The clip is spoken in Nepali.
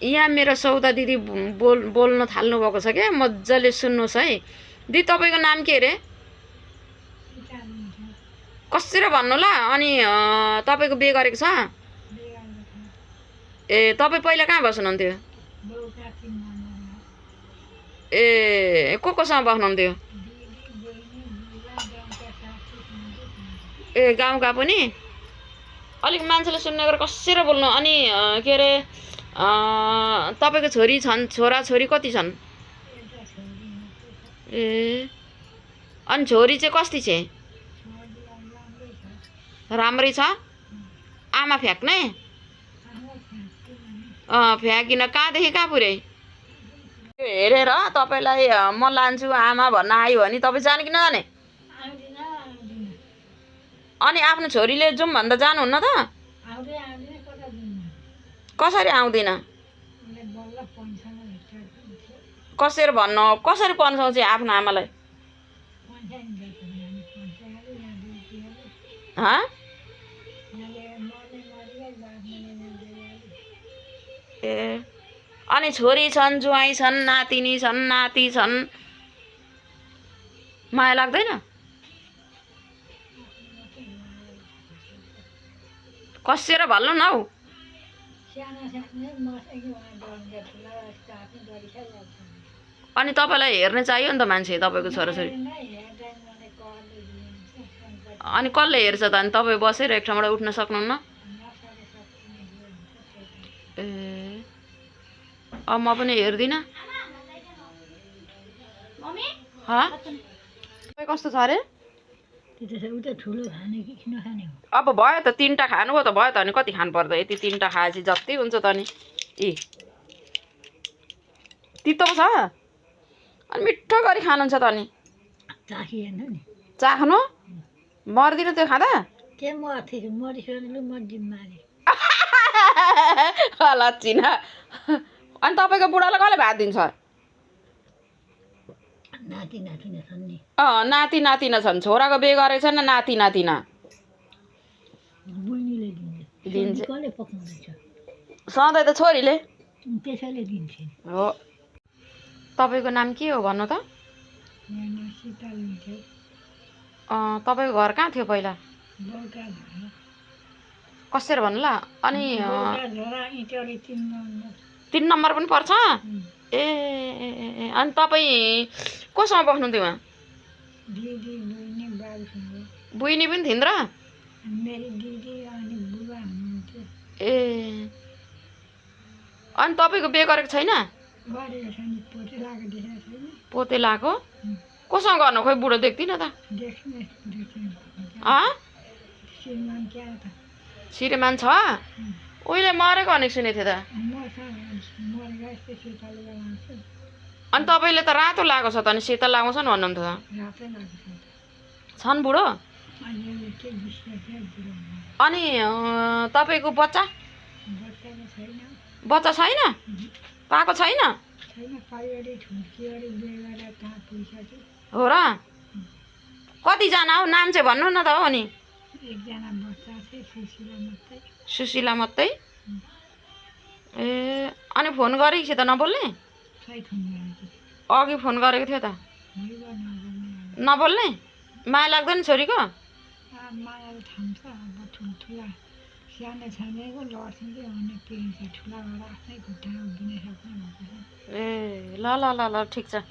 यहाँ मेरो सौदा दिदी बोल्न थाल्नु भएको छ क्या, मजाले सुन्नुहोस् है। दिदी तपाईँको नाम के अरे? कसरी भन्नु ल? अनि तपाईँको बिहे गरेको छ? ए तपाईँ पहिला कहाँ बस्नुहुन्थ्यो? ए कोसँग बस्नुहुन्थ्यो? ए गाउँका पनि? अलिक मान्छेले सुन्ने गरेर कसरी बोल्नु। अनि के अरे तपाईँको छोरी छन्, छोरा छोरी कति छन्? ए अनि छोरी चाहिँ कस्ती छ? राम्रै छ? आमा फ्याक्ने? फ्याँकिन कहाँदेखि कहाँ पुर्याइ? हेरेर तपाईँलाई म लान्छु आमा भन्न आयो भने तपाईँ जाने कि नजाने? अनि आफ्नो छोरीले जाउँ भन्दा जानुहुन्न त? कसरी आउँदिन? कसरी भन्नु? कसरी पन्साउँछ आफ्नो आमालाई? ए अनि छोरी छन्, जुवाई छन्, नातिनी छन्, नाति छन्, माया लाग्दैन? कसरी भन्नु न हौ। अनि तपाईँलाई हेर्ने चाहियो नि त मान्छे, तपाईँको छोराछोरी। अनि कसले हेर्छ त? अनि तपाईँ बसेर एक ठाउँबाट उठ्न सक्नुहुन्न? ए अब म पनि हेर्दिनँ। कस्तो छ अरे? अब भयो त 3टा खानुभयो त भयो त। अनि कति खानु पर्छ? यति 3टा खाएपछि जति हुन्छ त नि। तितो छ? अनि मिठो गरी खानुहुन्छ त नि। चाख्नु मर्दिनु त्यो खाँदा? लच्चिन। अनि तपाईँको बुढालाई कसले भात दिन्छ? नाति नातिना छन्। छोराको बिहे गरेको छैन, नाति नातिना दिन्छ। सधैँ त छोरीले हो। तपाईँको नाम के हो भन्नु त? तपाईँको घर कहाँ थियो पहिला? कसरी भन्नु ल? अनि 3 नम्बर पनि पर्छ? ए अनि तपाईँ कोसँग बस्नुहुन्थ्यो उहाँ? बुइनी पनि थिइन् र? ए अनि तपाईँको बिहे गरेको छैन? पोते लगाएको? कोसँग गर्नु? खोइ बुढो देख्दिनँ त। श्रीमान छ? उहिले मरेको भनेको सुनेको थिएँ त। अनि तपाईँले त रातो लगाएको छ त, अनि सेतो लगाउँछन् भन्नुहुन्थ्यो त। छन् बुढो? अनि तपाईँको बच्चा? बच्चा छैन? पाएको छैन? हो र? कतिजना हौ? नाम चाहिँ भन्नु न त हो नि। सुशीला मात्रै? ए अनि फोन गरेको थियो त नबोल्ने? अघि फोन गरेको थियो त। नबोल्ने? माया लाग्दैन छोरीको? ए ल ल ल ल ठिक छ।